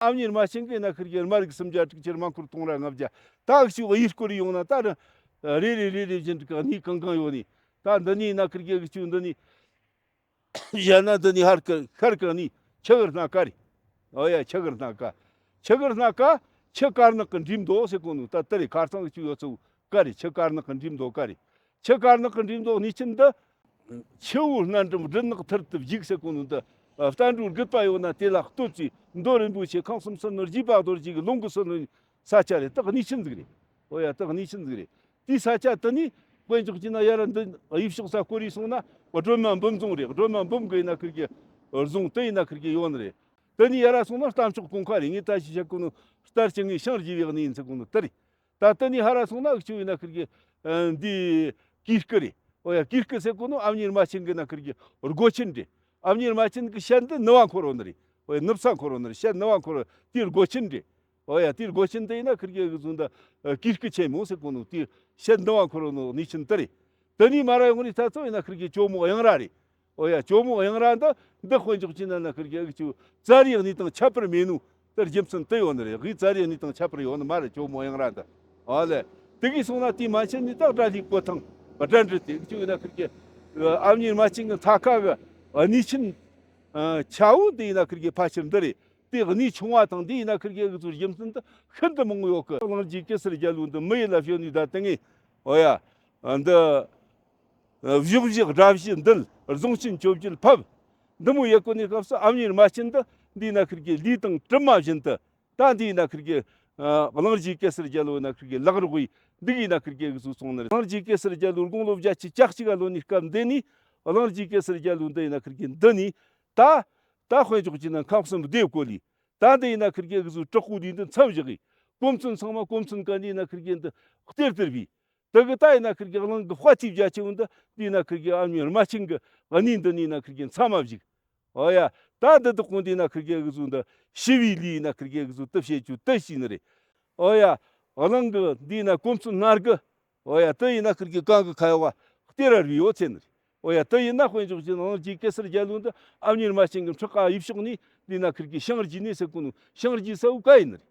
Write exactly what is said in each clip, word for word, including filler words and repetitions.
ཨ་མྱེས་རྨ་ཆེན་གི་ན་ཁིར་གི་རྨ་རིགས་སུམ་བརྒྱ་དྲུག་ཅུ། རྨ་འཁོར་སྟོང་ར་ལྔ་བརྒྱ། ད་འུ་ཆོ་གཡས་སྐོར་ཡོང་ན་ད་རེ་རེ་རེ་རེ་བཞིན་དུ་གནས་གང་གང་ཡོད་ནི། ད་འདི་ནས་ན་ཁིར་གི་འུ་ཆོ་འདི་ནས་བཤད་ན་འདི་ནས་ཧར་ཀ་ཤར་ཀ་ནས་ཆུ་གི་སྣ་ཁ་རེད། ཨོ་ཡ། ཆུ་གི་སྣ་ཁ། ཆུ་གི་སྣ་ཁ། ཆུ་དཀར་ནག་གི་འགྲིམ་མདོ་ཟེར་གོ་ནོ་ད་དེ་རེད། ཁ་སང་འུ་ཆོ་ཡོད་ཚོ་ཀ་རེད། ཆུ་དཀར་ནག་གི་འགྲིམ་མདོ་ཀ་རེད། ཆུ་དཀར་ནག་གི་འགྲིམ་མདོ་གནས་ཆེན་འདི། ཆུ་བོ་སྣ་འགྲིམ་སྦྲུལ་ནག་ཐུར་དུ་བཞུགས་ཟེར་གོ་ནོ་འདི། བསྟན་འགྲོའི་རྒུད་པ་ཡོད་ན་དེ་ལ་བསྟོད་ཅིག་མདོ་རིན་པོ་ཆེ་ཁང་གསུམ་སུ་ནོར་རྒྱས་པ་རྡོ་རྗེ་གི་ལུང་གི་སུ་ནོར་ས་ཆ་རེད། ད་གནས་ཆེན་ཟིག་རེད། ཨོ་ཡ། ད་གནས་ཆེན་ཟིག་རེད། དེའི་ས་ཆ་དེ་ནས་དཔེ་འཇོག་བྱས་ན་ཡར་འདི་གཡས་ཕྱོགས་ས་སྐོར་རེ་སོང་ན་སྒྲོལ་མ་འབུམ་རྫོང་རེད། སྒྲོལ་མ་འབུམ་གི་ཡིན་ན་ཁིར་གི་རྫོང་དེ་ཡིན་ན་ཁིར་གི་ཡོད་ནི་རེད། དེ་ནས་ཡར་སོང་ན་རྟ་མཆོག་ཀུན་དགའ་རེད། ངས་ད་ཅི་བཤད་གོ་ནོ་རྟ་ལྕི་ངའི་ཤིང་རྒྱས་པའི་གནས་ཡིན་ཟེར་གོ་ནོ་དེ་རེད། ད་དེ་ནས་ཧ་ར་སོང་ན་འུ་ཆོ་ཡིན་ན་ཁིར་གི་ཨ་འདི་གུས་སྐུ་རེད། ཨོ་ཡ། གུས་སྐུ་ཟེར་གོ་ནོ་ཨ་མྱེས་རྨ་ཆེན་གི་ན་ཁིར་གི་སྒོ་ཆེན་རེད། ཨ་མྱེས་རྨ་ཆེན་གི་ཞལ་འདི་ནུབ་བ་འཁོར་བ་ནི་རེད། ཨོ་ཡ། ནུབ་ས་འཁོར་བ་ནི་རེད། ཞལ་ནུབ་བ་འཁོར་བ་དེའི་སྒོ་ཆེན་རེད། ཨོ་ཡ། དེའི་སྒོ་ཆེན་དེ་ཡིན་ན་ཁིར་གི་གི་ཟུང་ད་ཨ་གུས་སྐུ་ཆེན་མོ་ཟེར་གོ་ནོ་དེའི་ཞལ་ནུབ་བ་འཁོར་བ་ནོ་གནས་ཆེན་དེ་རེད། དེ་ནས་མར་ཡོང་རི་ད་ཚོ་ཡིན་ན་ཁིར་གི་ཇོ་མོ་གཡང་ར་རེད། ཨོ་ཡ། ཇོ་མོ་གཡང་ར་འདི་འདི་དཔེ་འཇོག་བྱས་ན་ན་ཁིར་གི་འུ་ཆོ་ཙཱ་རི་གནས་དང་ཁྱད་པར་མེད་ནོ་དེར་རྒྱུ་མཚན་དེ་ཡོད་ནི་རེད། གི་ཙཱ་རི་གནས་དང་ཁྱད་པར་ཡོད་ནི་མ་རེད། ཇོ་མོ་གཡང་ར་འདི། ཨོ་ལེ། དེ་གི་སོང་ན་དེའི་མན་ཆད་ནས་ད་དགྲ་ལྷའི་གོ་ཐང་དགྲ་འདུལ་དེ་འུ་ཆོ་ཡིན་ན་ཁིར་གི་ཨ་མྱེས་རྨ་ཆེན་གི་མཐའ་ཁ་གི་གནས་ཆེན་ཆ་བོ་འདི་ཡིན་ན་ཁིར་གི་ཕལ་ཆེར་འདི་རེད། དེ་གནས་ཆུང་བ་དང་འདི་ཡིན་ན་ཁིར་གི་གི་ཚོ་རྒྱུ་མཚན་དེ་ཤིན་ཏུ་མང་ཡོད་གི། གླིང་རྗེ་གེ་སར་རྒྱལ་བོ་འདི་མི་ཡུལ་ལ་བྱོན་ནས་ད་དེ་ངས། ཨོ་ཡ། འདི། བཞུགས་བཞུགས་དགྲ་བཞི་འདུལ། རྫོང་ཆེན་བཅོ་བརྒྱད་ཕབ། འདི་མོ་ཡེ་གོ་ནི་སྐབས་སུ་ཨ་མྱེས་རྨ་ཆེན་འདི་འདི་ན་ཁིར་གི་ལུས་དང་གྲིབ་མ་བཞིན་དུ། ད་འདི་ན་ཁིར་གི་གླིང་རྗེ་གེ་སར་རྒྱལ་བོ་ན་ཁིར་གི་ལག་རོགས་ཡིན། འདི་གི་ན་ཁིར་གི་གི་སུ་སོང་ནི་རེད། གླིང་རྗེ་གེ་སར་རྒྱལ་བོ་དགུང་ལོ་བརྒྱད་ཅུ་གྱ་གཅིག་ག་ལོ་ནི་སྐབས་འདི་ནི། གླིང་རྗེ་གེ་སར་རྒྱལ་བོ་འདི་ཡིན་ན་ཁིར་གི་འདི་ནི། ད། ད་དཔེ་འཇོག་བྱས་ན་ཁམས་གསུམ་སྡེ་བཀོད་ལས། ད་འདི་ཡིན་ན་ཁིར་གི་གི་སུ་དྲག་པོ་འདི་འདི་མཚམས་བཞག་གི། གོ་མཚོན་ཚང་མ་གོ་མཚོན་ག་འདི་ཡིན་ན་ཁིར་གི་འདི་གཏེར་གཏེར་བས། དེ་གི་ད་ཡིན་ན་ཁིར་གི་གླིང་གི་དཔའ་རྩལ་རྒྱ་ཆེ་བོ་འདི་འདི་ཡིན་ན་ཁིར་གི་ཨ་མྱེས་རྨ་ཆེན་གི་གནས་འདི་ནི་ཡིན་ན་ཁིར་གི་མཚམས་མ་བཞུགས། ཨོ་ཡ། ད་འདི་དག་གོ་འདི་ཡིན་ན་ཁིར་གི་གི་སུ་འདི་ཞི་བའི་ལུས་ཡིན་ན་ཁིར་གི་གི་སུ་དེ་བྱེད་རྒྱུ་དེ་ཤེས་ནི་རེད། ཨོ་ཡ། གླིང་གི་འདི་ཡིན་ན་གོ་མཚོན་སྣ་དགུ། ཨོ་ཡ། དེ་ཡིན་ན་ཁིར་གི་གང་གི་ཁ་ཡོད་བ་གཏེར་ར་རུ་ཡོད་ཚེ་ནི་རེད། ཨོ་ཡ། དེ་ཡིན་ན་དཔེ་འཇོག་བྱས་ན་གླིང་རྗེ་གེ་སར་རྒྱལ་བོ་འདི་ཨ་མྱེས་རྨ་ཆེན་གི་ཕྲག་ག་གཡས་ཕྱོགས་ནས་འདི་ཡིན་ན་ཁིར་གི་ཤིང་རྒྱས་ནས་ཟེར་གོ་ནོ་ཤིང་རྒྱས་ས་བོ་ག་ཡིན་ནི་རེད།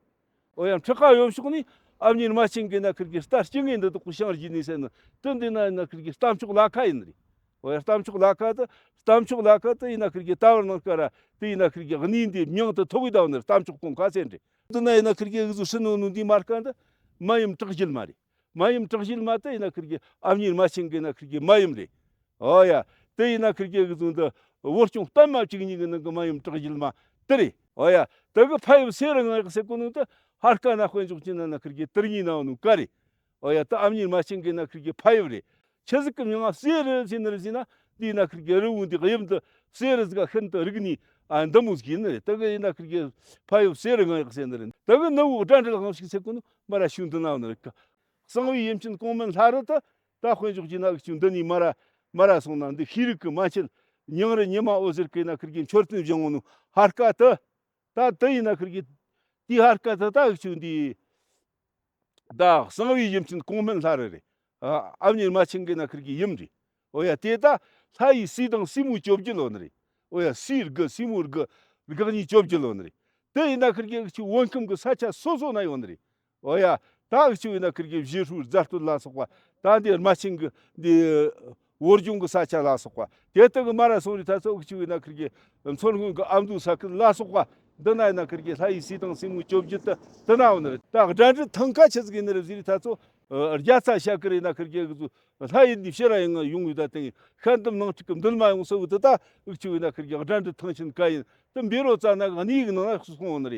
ཨོ་ཡ། ཕྲག་ག་གཡོན་ཕྱོགས་ནས་ཨ་མྱེས་རྨ་ཆེན་གི་ན་ཁིར་གི་རྟ་སྐྱེ་ངེས་འདི་དག་གོ་ཤིང་རྒྱས་ནས་ཟེར་ནི་དེ་འདི་ན་ཡིན་ན་ཁིར་གི་རྟ་མཆོག་ལ་ཁ་ཡིན་ནི་རེད། ཨོ་ཡ། རྟ་མཆོག་ལ་ཁ་དེ་རྟ་མཆོག་ལ་ཁ་དེ་ཡིན་ན་ཁིར་གི་ད་བར་ནང་ཀ་ར་དེ་ཡིན་ན་ཁིར་གི་གནས་འདི་མྱིང་དེ་ཐོགས་གི་ད་བ་ནི་རྟ་མཆོག་ཀུན་དགའ་ཟེར་འདྲི། འདི་ན་ཡིན་ན་ཁིར་གི་གི་ཟུ་ཧྲི་ནོ་ནུ་འདི་མར་ཀ་འདི་མ་ཡུམ་གྲགས་བརྒྱུད་མ་རེད། མ་ཡུམ་གྲགས་བརྒྱུད་མ་དེ་ཡིན་ན་ཁིར་གི་ཨ་མྱེས་རྨ་ཆེན་གི་ན་ཁིར་གི་མ་ཡུམ་རེད། ཨོ་ཡ། དེ་ཡིན་ན་ཁིར་གི་གི་ཟུ་འདི་བོད་སྐྱོང་བསྟན་མ་བཅུ་གཉིས་གི་ནང་གི་མ་ཡུམ་གྲགས་བརྒྱུད་མ་དེ་རེད། ཨོ་ཡ། དེ་གི་ཕ་ཡུམ་སེ་རུ་ངག་ཟེར་གོ་ནོ་དེ་ཧར་ཀ་ན་དཔེ་འཇོག་ཅིག་ན་ན་ཁིར་གི་དེ་རིང་ཡིན་ན་ནུ་ཀ་རེད། ཨོ་ཡ། ད་ཨ་མྱེས་རྨ་ཆེན་གི་ན་ཁིར་གི་ཕ་ཡུལ་རེད། ཆི་ཟིག་གི་མྱིང་ང་སེ་རུ་ཟེར་ནི་རེད་ཟེར་ན། འདི་ན་ཁིར་གི་རི་བོ་འདི་གཡུ་འདི་སེ་རུ་ཟིག་ག་ཤིན་ཏུ་རིག་ནི་ཨ་འདི་མོ་ཟིག་ཡིན་ནི་རེད། ད་གི་ཡིན་ན་ཁིར་གི་ཕ་ཡུལ་སེ་རུ་ངག་ཡག་ཟེར་ནི་རེད། ད་གི་ནུ་བོ་དགྲ་འདྲེ་ལྷ་ཞིག་ཟེར་གོ་ནི་མ་ར་ཤུན་དུ་ན་ནི་རེད་ཀ། གསང་བའི་ཡུམ་ཆེན་གོང་མིན་ལྷ་རུ་ད་ད་དཔེ་འཇོག་གི་ན་ཤུན་འདི་ནི་མ་ར་མ་ར་སོང་ན་འདི་ཤེས་རིག་གི་མ་ཆེན་ཉང་རི་ཉི་མ་འོད་ཟེར་གི་ན་ཁིར་གི་མཆོད་རྟེན་བཞེངས་ངོ་ནི་ཧར་ཀ་ད། ད་དེ་ཡིན་ན་ཁིར་གི་དེའི་ཧར་ཀ་ད་ད་ཤུན་འདི། ད་གསང་བའི་ཡུམ་ཆེན་གོང་སྨན་ལྷ་རི་རེད། ཨ་ཨ་མྱེས་རྨ་ཆེན་གི་ན་ཁིར་གི་ཡུམ་རེད། ཨོ་ཡ། དེ་ད་ལྷ་ཡི་སྲས་དང་སྲས་མོ་བཅོ་བརྒྱད་ལོ་ནི་རེད། ཨོ་ཡ། སྲས་དགུ་སྲས་མོ་དགུ་དགག་གཉིས་བཅོ་བརྒྱད་ལོ་ནི་རེད། དེ་ཡིན་ན་ཁིར་གི་ཆུ་བོད་ཁམས་གི་ས་ཆ་སོ་སོ་ན་ཡོད་ནི་རེད། ཨོ་ཡ། ད་ཆུ་ཡིན་ན་ཁིར་གི་བཞེས་སྲོལ་རྫ་སྟོད་ལ་སོགས་པ། ད་འདི་རྨ་ཆེན་གི་འདི། བོད་ལྗོངས་ཀྱི་ས་ཆ་ལ་སོགས་པ། དེ་ལྟ་གི་མ་ར་སོང་རི་ཐ་ཚོ་འུ་ཆུ་ཡིན་ན་ཁིར་གི་མཚོ་སྔོན་གྱི་ཨ་མདོའི་ས་ཁུལ་ལ་སོགས་པ། འདི་ན་ཡིན་ན་ཁིར་གི་ལྷ་ཡི་སྲས་དང་སྲས་མོ་བཅོ་བརྒྱད་དུ་དུ་ན་འོ་ནི་རེད། ད་དགྲ་འདུལ་ཐང་ཁ་ཆི་ཟིག་ཡིན་ནི་རེད་ཟེར་རི་ཐ་ཚོ། རྒྱ་ཚ་ཤ་ཀི་རེད་ན་ཁིར་གི་གི་ཚོ་ལྷ་ཡིན་འདི་ཕྱིར་ར་ཡང་ཡོང་ཡོད་ད་དེང་ཤ་འདམ་ནང་ཁྲིག་གི་འདུལ་མ་ཡོང་སོ་བུ་དུ་ད་འུ་ཆུ་ཡིན་ན་ཁིར་གི་དགྲ་འདུལ་ཐང་ཆེན་ཀ་ཡིན་དུ་འབེ་རོ་ཙ་ན་གནས་ཡིག་ནང་ན་སོང་འོ་ནི་རེད།